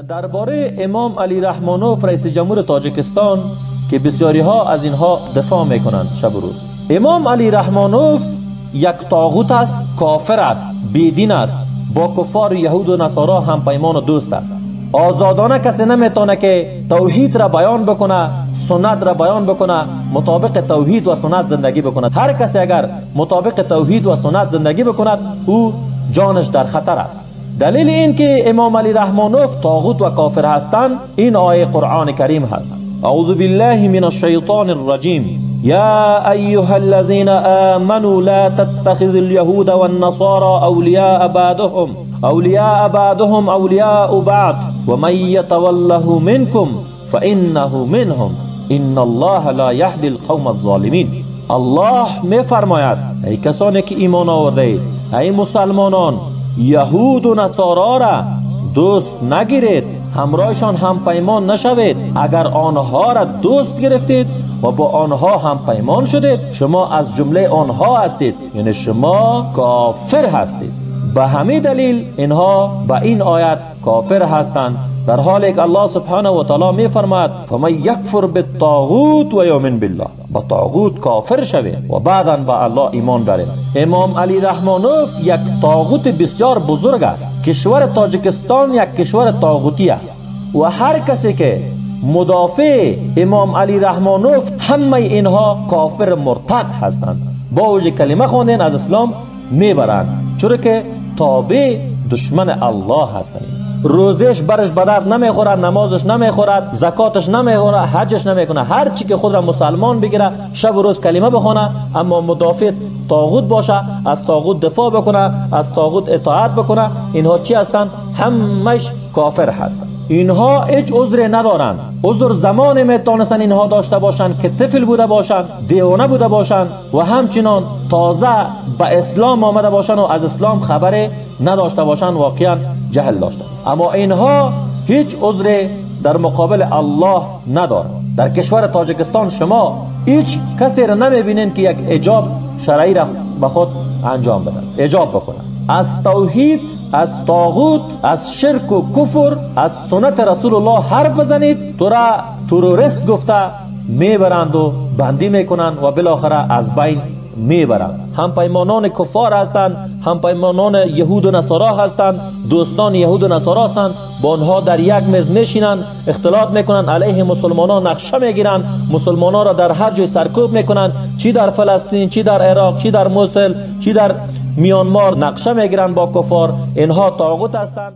Дар бораи Имом Али Раҳмонов, раиси ҷумҳури Тоҷикистон, ки бисёриҳо аз инҳо дифоъ мекунанд шабу рӯз, Имом Али Раҳмонов як тоғут аст, кофир аст, бедин аст, бо куффор, яҳуду насоро ҳампаймону дӯст аст. Озодона касе наметавонад ки тавҳид را بیان بکنه، سنت را بیان بکنه، مطابق توحید و سنت زندگی بکند. هر کسی اگر مطابق توحید و سنت زندگی بکند، او جانش در خطر است. دلیل این که امام علی رحمانوف طاغوت و کافر هستند، این آیه قرآن کریم هست: اعوذ بالله من الشیطان الرجیم، یا ایها الذین آمنوا لا تتخذوا اليهود والنصارى اولیاء، بعضهم اولیاء بعضهم اولیاء بعض، ومن يتوله منكم فانه منهم، ان الله لا يهدي القوم الظالمین. الله می فرماید: ای کسانی که ایمان آورده اید، ای مسلمانان، یهود و نصارا را دوست نگیرید، همراهشان هم پیمان نشوید. اگر آنها را دوست گرفتید و با آنها هم پیمان شدید، شما از جمله آنها هستید، یعنی شما کافر هستید. به همین دلیل اینها به این آیت کافر هستند، در حالی که الله سبحانه و تعالی می فرماید: فمن یکفر بالطاغوت و یؤمن بالله. با طاغوت کافر شوید و بعدا با الله ایمان برید. امام علی رحمانوف یک طاغوت بسیار بزرگ است. کشور تاجیکستان یک کشور طاغوتی است و هر کسی که مدافع امام علی رحمانوف، همه اینها کافر مرتد هستند. با وجود کلمه خواندن از اسلام میبرند، چرا که تابع دشمن الله هستند. روزش برش به درد نمیخورد، نمازش نمیخورد، زکاتش نمیخوره، حجش نمیکنه. هر چی که خود را مسلمان بگیره، شب و روز کلمه بخونه، اما مدافع طاغوت باشه، از طاغوت دفاع بکنه، از طاغوت اطاعت بکنه، اینها چی هستند؟ همش کافر هستند. اینها هیچ عذر ندارند. عذر زمان میتونستن اینها داشته باشند که طفل بوده باشند، دیوانه بوده باشند و همچنان تازه به اسلام آمده باشند و از اسلام خبر نداشته باشند، واقعا جهل داشته. اما اینها هیچ عذر در مقابل الله ندارند. در کشور تاجیکستان شما هیچ کسی را نمیبینین که یک حجاب شرعی را به خود انجام بده، حجاب بکنه. از توحید، از طاغوت، از شرک و کفر، از سنت رسول الله حرف بزنید، تو را تروریست گفته میبرند و بندی میکنند و بالاخره از بین میبرند. هم پیمانان کفار هستند، هم پیمانان یهود و نصارا هستند، دوستان یهود و نصارا هستند. با آنها در یک میز میشینند، اختلاط میکنند، علیه مسلمانان نقشه میگیرند، مسلمانان را در هر جای سرکوب میکنند، چی در فلسطین، چی در عراق، چی در موصل، چی در میانمار نقشه میگیرند با کفار. اینها طاغوت هستند.